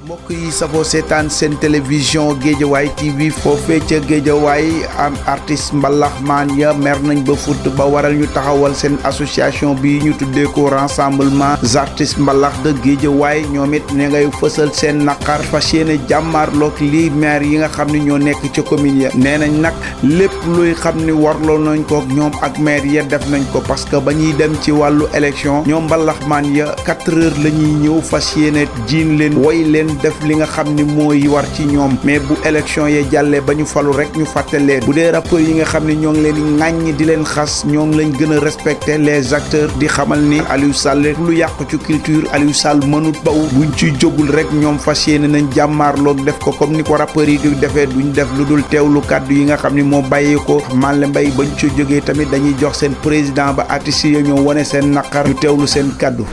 mbokk yi safoo seetaan seen télévision Guédiawaye TV foofee ca Guédiawaye am artiste mbalaxmaan ya mer nañ ba fut ba waral ñu taxawal seen association bi ñu tuddee ko rassemblement artistes mbalax de Guédiawaye ñoom it ne ngay fësal seen naqar fas yéene jàmmaarloog lii maire yi nga xam ne ñoo nekk ca commune ya nee nañ nag lépp luy xam ni warloo nañ ko ñoom ak maire ya def nañ ko parce que ba ñuy dem ci wàllu élection ñoom mbalaxmaan ya 4 heures la ñuy ñëw fas yéene jiin leen woy leen def li nga xam ni mooy war ci ñoom mais bu élection yee jàllee ba ñu falu rek ñu fàtte leen bu dee rappeurs yi nga xam ne ñoo ngi leen di ŋàññi di leen xas ñoom lañ gën a respecté les acteurs di xamal ni Aliou Sall lu yàqu ci culture Aliou Sall mënut baw buñ ci jógul rek ñoom fas yéene nañ jàmmaarloog def ko comme ni ko rappeurs yi di defee duñ def lu dul teewlu kàddu yi nga xam ni moo bàyyee ko Malle Mbaye bañ ci jógee tamit dañuy jox seen président ba artistes yi ñoo wane seen naqar ñu teewlu seen kàddu.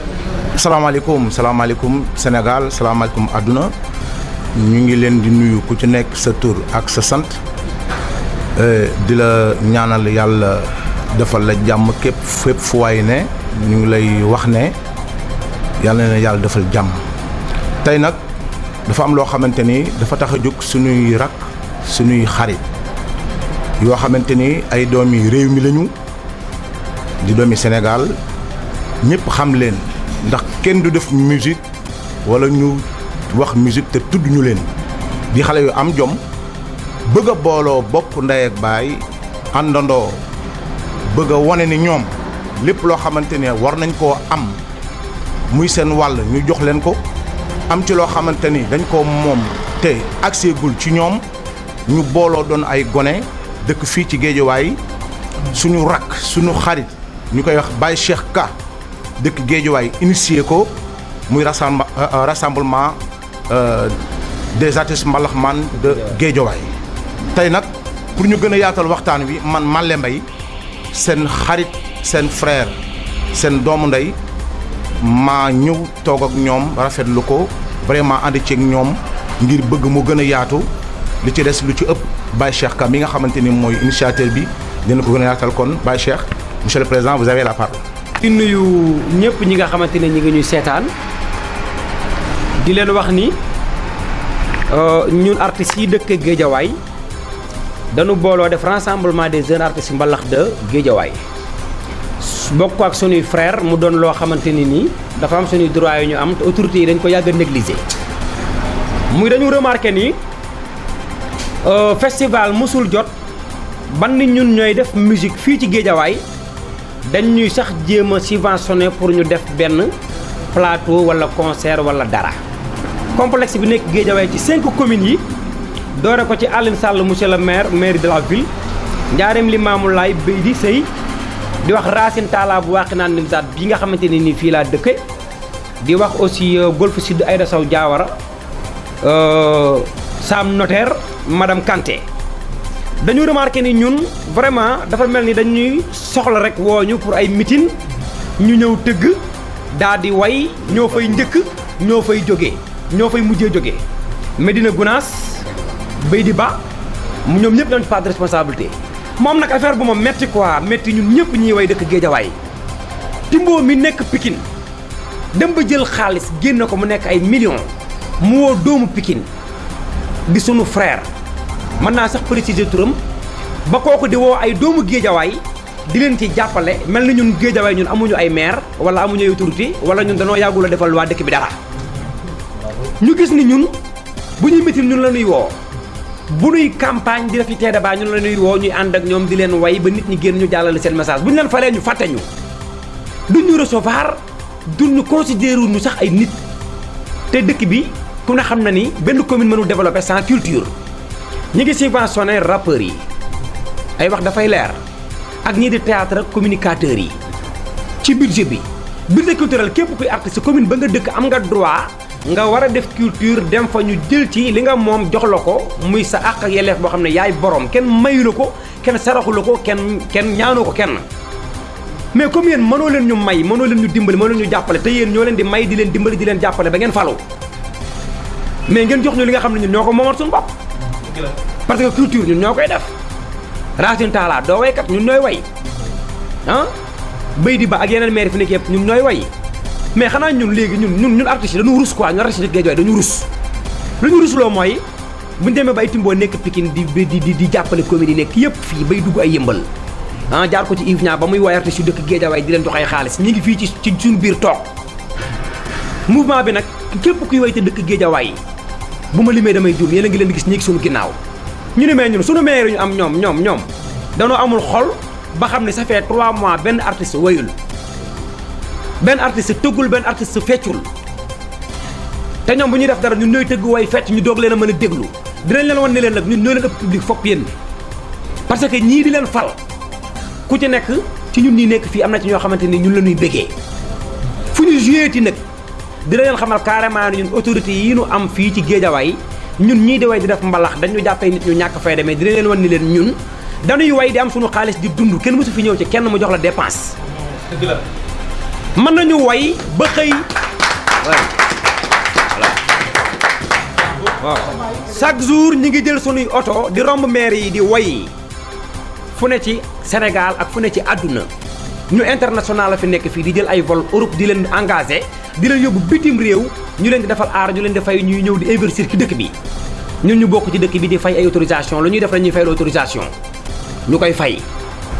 salaamaaleykum Sénégal salaamaaleykum àdduna ñu ngi leen di nuyu ku ci nekk sa tur ak sa sant di la ñaanal yàlla defal la jàmm fépp fu waay ne ñu ngi lay wax ne yàlla na yàlla defal jàmm. tey nag dafa am loo xamante ni dafa tax a jóg suñuy rak suñuy xarit yoo xamante ni ay doomi réew mi lañu di doomi Sénégal ñëpp xam leen ndax kenn du def musique wala ñu wax musique te tudd ñu leen di xale yu am jom bëgg a booloo bokk ndey ak baay àndandoo bëgg a wane ni ñoom lépp loo xamante ne war nañ koo am muy seen wàll ñu jox leen ko am ci loo xamante ni dañ ko moom te accès gul ci ñoom ñu booloo doon ay gone dëkk fii ci Guédiawaye suñu rakk suñu xarit ñu koy wax Baye Cheikh Ka dëkk Guédiawaye initié ko muy rassemblement des artistes mbalaxmaan de Guédiawaye tey nag pour ñu gën a yaatal waxtaan wi man Malle Mbaye seen xarit seen frère seen doomu ndey maa ñëw toog ak ñoom rafetlu ko vraiment ànd ceeg ñoom ngir bëgg mu gën a yaatu li ci des lu ci ëpp Baye Cheikh Ka mi nga xamante ni mooy initiateur bi dina ko gën a yaatal kon Baye Cheikh monsieur le président vous avez la parole. di nuyu ñëpp ñi nga xamante ne ñi ngi ñuy seetaan di leen wax ni ñun artistes yi dëkk Guédiawaye dañu booloo def rassemblement des jeunes artistes mbalax de Guédiawaye bokk ak sunuy frère mu doon loo xamante ni nii dafa am sunuy droit yu ñu am te autorités yi dañ ko yàgg a négliger muy dañu remarqué ni festival musul jot ban ni ñun ñooy def musique fii ci Guédiawaye dañ ñuy sax jéem a subventionné pour ñu def benn plateau wala concert wala dara complexe bi nekk Guédiawaye ci 5 communes yi doore ko ci Alioune Sall monsieur le maire de la ville Ndiarème Limamoulaye Béy di Sey di wax Racine Talla bu Wakhinane Nimzatt bi nga xamante ne nii fii laa dëkke di wax aussi Golf Sud Aïda Sow Diawara Sam Notaire madame Kanté dañu remarqué ni ñun vraiment dafa mel ni dañuy soxla rek wooñu pour ay meeting ñu ñëw tëgg daal di way ñoo fay njëkk ñoo fay jógee ñoo fay mujjee jógee Medina Gounass Béy di Ba ñoom ñëpp dañu part de responsabilité moom nag affaire bu ma metti quoi metti ñun ñëpp ñuy way dëkk Guédiawaye Timbo mi nekk Pikine dem ba jël xaalis génn ko mu nekk ay millions mu woo doomu Pikine di sunu frère mën naa sax préciser turam ba kooku di woo ay doomu Guédiawaye di leen ci jàppale mel na ñun Guédiawaye ñun amuñu ay maire wala amuñu ay autorité wala ñun dañoo yàggul a defal waa dëkk bi dara ñu gis ni ñun bu ñuy mitin ñun la ñuy woo bu ñuy campagne di def ci teede baa ñun la ñuy woo ñuy ànd ak ñoom di leen way ba nit ñi génn ñu jàllale seen message bu ñu leen falee ñu fàtte ñu duñu recevoir duñu considérer ñu sax ay nit te dëkk bi ku ne xam na ni benn commune mënul développer sans culture ñi ngi subventionné rappeurs yi ay wax dafay leer ak ñii di théâtre ak communicateurs yi ci budget culturel képp kuy artiste commune ba nga dëkk am nga droit nga war a def culture dem fa ñu jël ci li nga moom jox la ko muy sa àq ak yelleef boo xam ne yaay borom kenn mayu la ko kenn saraxu la ko kenn ñaanoo ko kenn mais comme yéen mënoo leen ñu may mënoo leen ñu dimbali mënoo leen ñu jàppale te yéen ñoo leen di may di leen dimbali di leen jàppale ba ngeen falu mais ngeen jox ñu li nga xam ne ñun ñoo ko moomal suñu bopp parce que culture ñun ñoo koy def Racine Talla doo waykat ñun ñooy way Béy di Ba ak yeneen maire fi nekk yëpp ñun ñooy way mais xanaa ñun léegi ñun artistes yi dañu rus quoi ñun artistes yi Guédiawaye dañu rus lu ñu rusuloo mooy bu ñu demee ba ay Timbo nekk Pikine di jàppale commune yi nekk yëpp fii bay dugg ay yëmbal jaar ko ci Yves Niang ba muy woy artiste yu dëkk Guédiawaye di leen jox ay xaalis ñi ngi fii ci suñu biir toog mouvement bi nag képp kuy woy te dëkk Guédiawaye bu ma limee damay juum yéen a ngi leen di gis ñi ngi suñu ginnaaw ñu ne mais ñun suñu maire ñu am ñoom danoo amul xol ba xam ne ça fait 3 mois benn artiste woyul benn artiste tëggul benn artiste feccul te ñoom bu ñuy def dara ñun ñooy tëgg way fecc ñu doog leen a mën a déglu dinañ leen wan ne leen nag ñun ñoo leen ëpp public fopp yéen parce que ñii di leen fal ku ci nekk ci ñun ñii nekk fii am na ci ñoo xamante ni ñun la ñuy bëggee fu ñu joué ti nag dina leen xamal carrément ne ñun autorités yi ñu am fii ci Guédiawaye ñun ñii di way di def mbalax dañu jàppee nit ñu ñàkk fay demee dina leen wan ni leen ñun dañuy way di am suñu xaalis di dund kenn mësu fi ñëw ci kenn mu jox la dépense. dëgg la mën nañu way ba xëy waaw chaque jour ñi ngi jël sunuy oto di romb maire yi di way fu ne ci Sénégal ak fu ne ci àdduna ñu international la fi nekk fii di jël ay vol Europe di leen engagé di leen yóbbu bitim réew ñu leen di defal aar ñu leen di fay ñuy ñëw di investir ci dëkk bi ñun ñu bokk ci dëkk bi di fay ay autorisation lu ñuy def dañuy fay l'autorisation ñu koy fay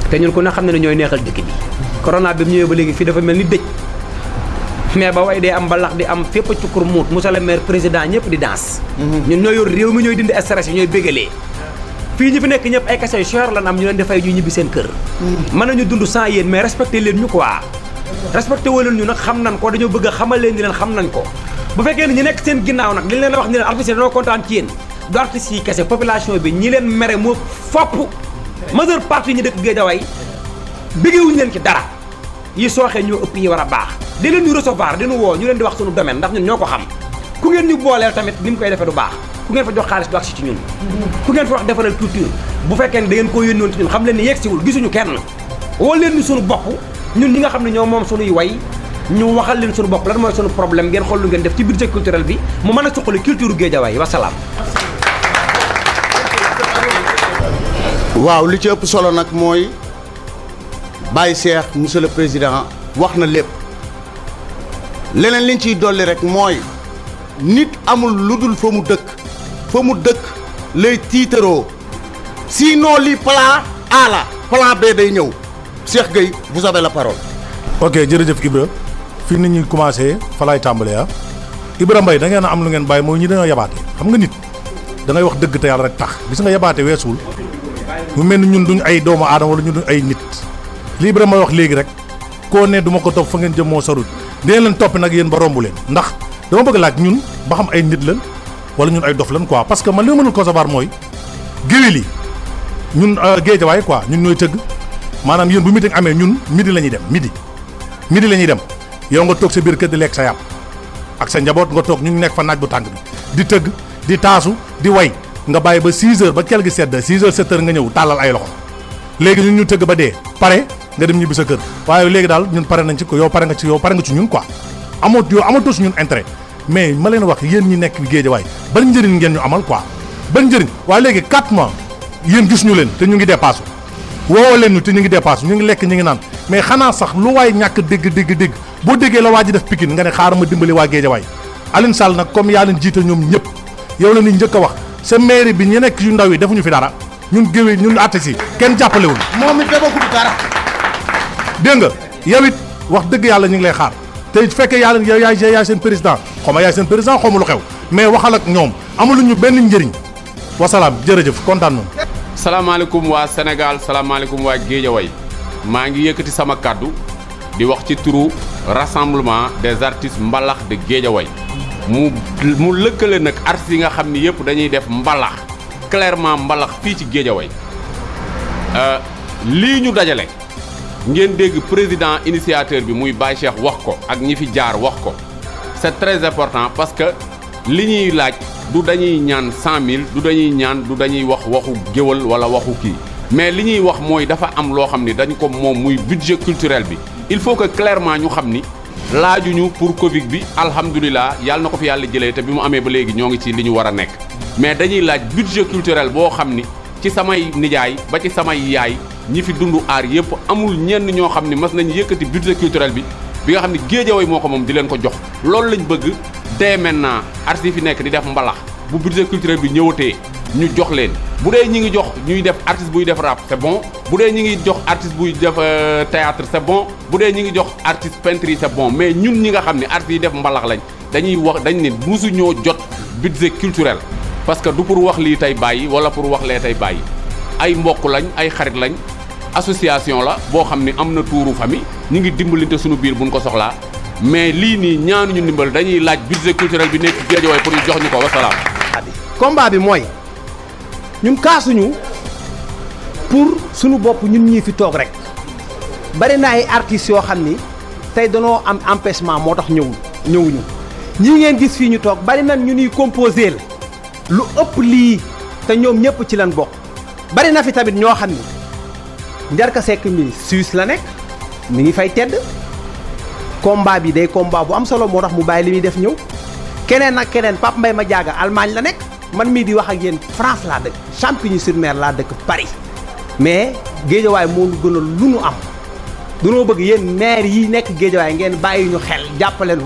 te ñun ku ne xam ne ne ñooy neexal dëkk bi corona bi mu ñëwee ba léegi fii dafa mel ni dëj mais ba way dee am mbalax di am fépp cukkur muut monsieur le maire président ñëpp di danse ñun ñoo yor réew mi ñooy dindi stress yi ñooy bégalee fii ñi fi nekk ñëpp ay kase yu cher lan am ñu leen di fay ñuy ñibbi seen kër mën nañu dund sans yéen mais respecté leen ñu quoi respecté woo leen ñu nag xam nañ ko dañoo bëgg a xamal leen ni leen xam nañ ko bu fekkee ne ñu nekk seen ginnaaw nag li leen wax ni leen artistes yi dañoo kontaan ci yéen du artistes yi kese population bi ñi leen mere moo fopp majeure partie ñi dëkk Guédiawaye bëggewuñu leen ci dara yi sooxee ñoo ëpp yi war a baax di leen ñu recevoir dinu woo ñu leen di wax suñu domaine ndax ñun ñoo ko xam ku ngeen ñu booleel tamit ni mu koy defee du baax ku ngeen fa jox xaalis du agsi ci ñun ku ngeen fa wax defaral culture bu fekkee ne da ngeen koo yónnoon ci ñun xam leen ni yegsiwul gisuñu kenn woo leen ni suñu bopp ñun ñi nga xam ne ñoo moom suñuy way ñu waxal leen suñu bopp lan mooy suñu problème ngeen xool lu ngeen def ci budget culturel bi mu mën a suqali culture Guédiawaye wasalaam. waaw li ci ëpp solo nag mooy Baye Cheikh monsieur le président wax na lépp leneen liñ ciy dolli rek mooy nit amul lu dul fa mu dëkk lay tiitaroo sinon li plan A la plan B day ñëw Cheikh Gueye vous avez la parole. ok jërëjëf Ibra fi nit ñi commencé fa laay tàmbalee Ibra Mbaye da ngeen a am lu ngeen bàyyi mooy ñi dañoo yabaate xam nga nit da ngay wax dëgg te yàlla rek tax gis nga yabaate weesuwul mu mel ni ñun duñ ay doomu aadama wala ñu duñ ay nit li Ibra Mbaye wax léegi rek koo ne du ma ko topp fa ngeen jëm moo sarut dinañ leen topp nag yéen ba rombu leen ndax dama bëgg laaj ñun ba xam ay nit lan wala ñun ay dof lan quoi parce que man li ma mënul concevoir mooy géwél yi ñun Guédiawaye quoi ñun ñooy tëgg maanaam yéen bu meeting amee ñun midi la ñuy dem midi la ñuy dem yow nga toog sa biir kër di lekk sa yàpp ak sa njaboot nga toog ñu nekk fa naaj bu tàng bi di tëgg di taasu di way nga bàyyi ba 6 heures ba kel gi sedd 6 heures 7 heures nga ñëw tàllal ay loxo léegi ñun ñu tëgg ba dee pare nga dem ñibbi sa kër waaye léegi daal ñun pare nañ ci ko yow pare nga ci ñun quoi amatoo si ñun intérêt mais ma leen wax yéen ñi nekk Guédiawaye ban njëriñ ngeen ñu amal quoi ban njëriñ waaye léegi 4 mois yéen gis ñu leen te ñu ngi dépassé woowoo leen ñu te ñu ngi dépassé ñu ngi lekk ñu ngi naan mais xanaa sax lu waay ñàkk dégg boo déggee la waa ji def Pikine nga ne xaaral ma dimbali waa Guédiawaye Alioune Sall nag comme yaa leen jiite ñoom ñëpp yow la ñuy njëkk a wax sa mairie bi ñu nekk yu ndaw yi defuñu fi dara ñun géwél ñun artistes yi kenn jàppalewul moom it defagul dara. dégg nga yow it wax dëgg yàlla ñu ngi lay xaar te it fekkee yàlla yow yaay seen président xaw ma yaay seen président xaw ma lu xew mais waxal ak ñoom amuluñu benn njëriñ wasalaam jërëjëf kontaan nañu. salaamaaleykum waa Sénégal salaamaaleykum waa Guédiawaye maa ngi yëkkati sama kàddu di wax ci turu rassemblement des artistes mbalax de Guédiawaye mu lëkkale nag artistes yi nga xam ni yëpp dañuy def mbalax clairement mbalax fii ci Guédiawaye lii ñu dajale ngeen dégg président initiateur bi muy Baye Cheikh wax ko ak ñi fi jaar wax ko c'est très important parce que li ñuy laaj du dañuy ñaan 100 000 du dañuy ñaan du dañuy wax waxu géwal wala waxu kii mais li ñuy wax mooy dafa am loo xam ni dañ ko moom muy budget culturel bi il faut que clairement ñu xam ni laajuñu pour Covid bi alhamdulilah yàlla na ko fi yàlla jëlee te bi mu amee ba léegi ñoo ngi ci li ñu war a nekk mais dañuy laaj budget culturel boo xam ni ci samay nijaay ba ci samay yaay ñi fi dundu aar yëpp amul ñenn ñoo xam ni mas nañ yëkkati budget culturel bi nga xam ni Guédiawaye moo ko moom di leen ko jox loolu lañ bëgg dès maintenant artistes yi fi nekk di def mbalax bu budget culturel bi ñëwatee ñu jox leen bu dee ñi ngi jox ñuy def artiste buy def rap c'est bon bu dee ñi ngi jox artiste buy def théâtre c'est bon bu dee ñi ngi jox artiste peintre yi c'est bon mais ñun ñi nga xam ne artistes yi def mbalax lañ dañuy wax dañ ne musu ñoo jot budget culturel parce que du pour wax lii tey bàyyi wala pour wax lee tey bàyyi ay mbokk lañ ay xarit lañ association la boo xam ne am na tuuru famille ñu ngi dimbalante suñu biir buñ ko soxlaa mais lii nii ñaanuñu ndimbal dañuy laaj budget culturel bi nekk Guédiawaye pour ñu jox ñu ko wasalaam. combat bi mooy ñun kaasuñu pour suñu bopp ñun ñii fi toog rek bari na ay artistes yoo xam ni tey danoo am empêchement moo tax ñëwuñu ñii ngeen gis fii ñu toog bari na ñu ñuy composé lu ëpp lii te ñoom ñëpp ci lan bokk bari na fi tamit ñoo xam ni Njarka Seck mi Suisse la nekk mi ngi fay tedd combat bi day combat bu am solo moo tax mu bàyyi li muy def ñëw keneen ak keneen Pape Mbaye Madiaga Allemagne la nekk man mii di wax ak yéen France laa dëkk Champigny-sur-Mer laa dëkk Paris mais Guédiawaye moo ñu gënal lu nu am dunoo bëgg yéen maire yi nekk Guédiawaye ngeen bàyyi ñu xel jàppale nu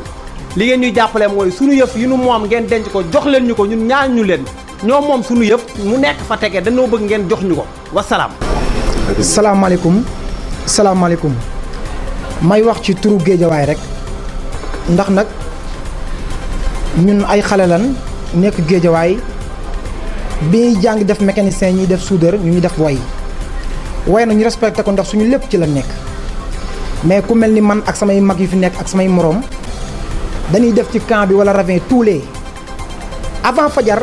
li ngeen ñuy jàppale mooy sunu yëf yi nu moom ngeen denc ko jox leen ñu ko ñun ñaan ñu leen ñoo moom sunu yëf mu nekk fa tege dañoo bëgg ngeen jox ñu ko wasalaam. salaamaaleykum may wax ci turu Guédiawaye rek ndax nag ñun ay xale lan nekk Guédiawaye bi jàng def mécanicien ñi def soudeur ñu def way nag ñu respecté ko ndax suñu lépp ci la nekk mais ku mel ni man ak samay mag yu fi nekk ak samay moroom dañuy def ci camp bi wala ravin tous les avant fajar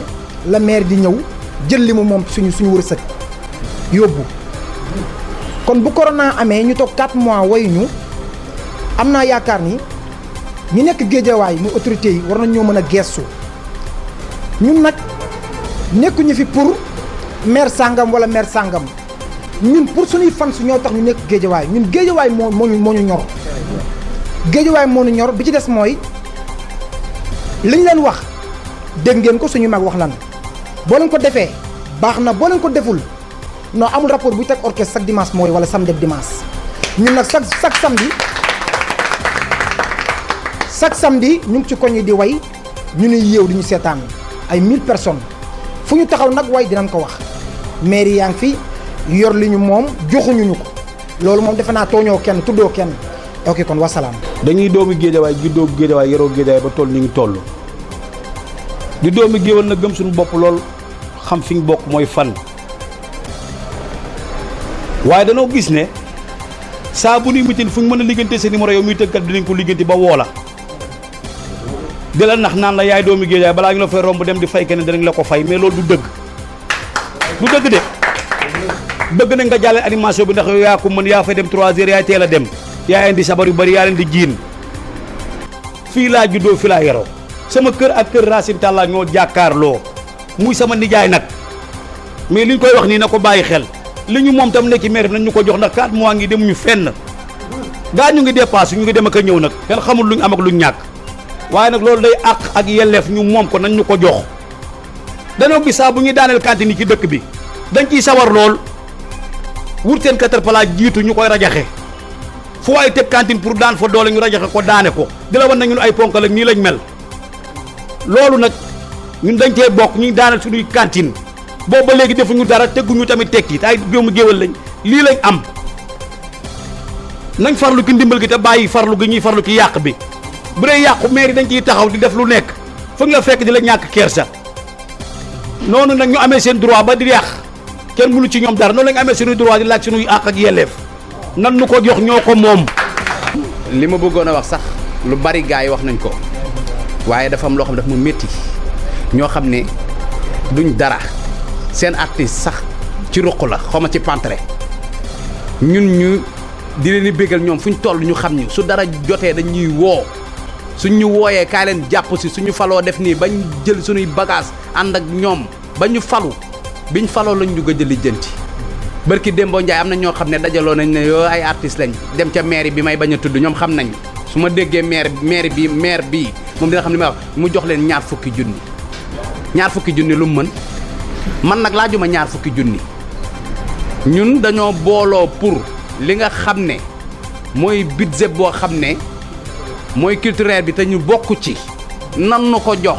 la maire di ñëw jël li mu moom suñu wërsëg yóbbu kon bu corona amee ñu toog 4 mois wayuñu am naa yaakaar ni ñi nekk Guédiawaye muy autorités yi war nañ ñoo mën a geestu ñun nag nekkuñu fi pour maire sàngam wala maire sàngam ñun pour suñuy fan su ñoo tax ñu nekk Guédiawaye ñun Guédiawaye moo ñu ñor Guédiawaye moo ñu ñor bi ci des mooy liñ leen wax dégg ngeen ko suñu mag wax lan boo leen ko defee baax na boo leen ko deful non amul rapport buy teg orchestre chaque dimanche mooy wala samedi ak dimanche ñun nag chaque samedi ñu ngi ci koñ yi di way ñu nuy yéew di ñu seetaan ay 1000 personnes fu ñu taxaw nag way dinañ ko wax mairie yaa ngi fi yor li ñu moom joxuñu ñu ko loolu moom defe naa tooñoo kenn tuddoo kenn ok kon wasalaam. dañuy doomi Guédiawaye juddoo Guédiawaye yoroo Guédiawaye ba toll ni ngi toll di doomi géwal na gëm suñu bopp lool xam fi ñu bokk mooy fan waaye danoo gis ne saa bu nuy mitin fu ñu mën a liggante sa numéro yow muy tëgkat dinañ ko liggante ba woo la di la nax naan la yaay doomi Guédiawaye balaa ñu la fay romb dem di fay keneen danañ la ko fay mais loolu du dëgg de bëgg nañ nga jàllale animation bi ndax yow yaa ko mën yaa fay dem 3 heures yaay teel a dem yaa indi sabar yu bari yaa leen di jiin fii laa juddoo fi laa yaroo sama kër ak kër Racine Talla ñoo jàkkaarloo muy sama nijaay nag mais li ñu koy wax nii na ko bàyyi xel li ñu moom tam nekk ci maire bi nañ ñu ko jox ndax 4 mois ngi demuñu fenn gaa ñu ngi dépassé ñu ngi dem ak a ñëw nag kenn xamul luñ am ak luñ ñàkk waaye nag loolu day àq ak yelleef ñu moom ko nañ ñu ko jox danoo gis saa bu ñuy daaneel cantine yi ci dëkk bi dañ ciy sawar lool wut seen caterpillar jiitu ñu koy rajaxe fu waaye teg cantine pour daan fa doole ñu rajaxe ko daane ko di la wan na ñun ay ponkal ak nii lañ mel loolu nag ñun dañ cee bokk ñu daaneel suñuy cantine boobu ba léegi defuñu dara tegguñu tamit tekki te ay doomu géwal lañ lii lañ am nañ farlu ki ndimbal gi te bàyyi farlu gi ñuy farlu ki yàq bi bu dee yàqu maire yi dañ ciy taxaw di def lu nekk foog nga fekk di la ñàkk kersa noonu nag ñu amee seen droit ba di yàq kenn mënu ci ñoom dara noonu lañ amee suñuy droit di laaj suñuy àq ak yelleef nan nu ko jox ñoo ko moom. li ma bëggoon a wax sax lu bari gars yi wax nañ ko waaye dafa am loo xam ne dafa ma métti ñoo xam ne duñ dara seen artiste sax ci ruq la xaw ma ci pantre ñun ñu di leen di bégal ñoom fu ñu toll ñu xam ñu su dara jotee dañ ñuy woo suñ ñu wooyee kaay leen jàpp si suñu faloo def nii bañ jël suñuy bagage ànd ak ñoom ba ñu falu biñ faloo lañ ñu gëj a lijjanti barki Dembo Ndiaye am na ñoo xam ne dajaloo nañ ne yoo ay artistes lañ dem ca mairie bi may bañ a tudd ñoom xam nañ su ma déggee maire bii moom dina xam ne may wax mu jox leen ñaar fukki junni lu mu mën man nag laajuma ñaar fukki junni ñun dañoo booloo pour li nga xam ne mooy budget boo xam ne mooy culturel bi te ñu bokk ci nan nu ko jox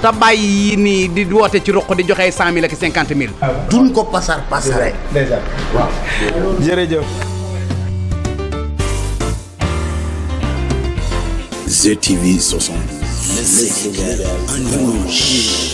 te bàyyi nii di woote ci ruq di joxe 100 000 ak 50 000. duñ ko pasar pasare. waaw. jërëjëf. ZTV 72, le Sénégal en image.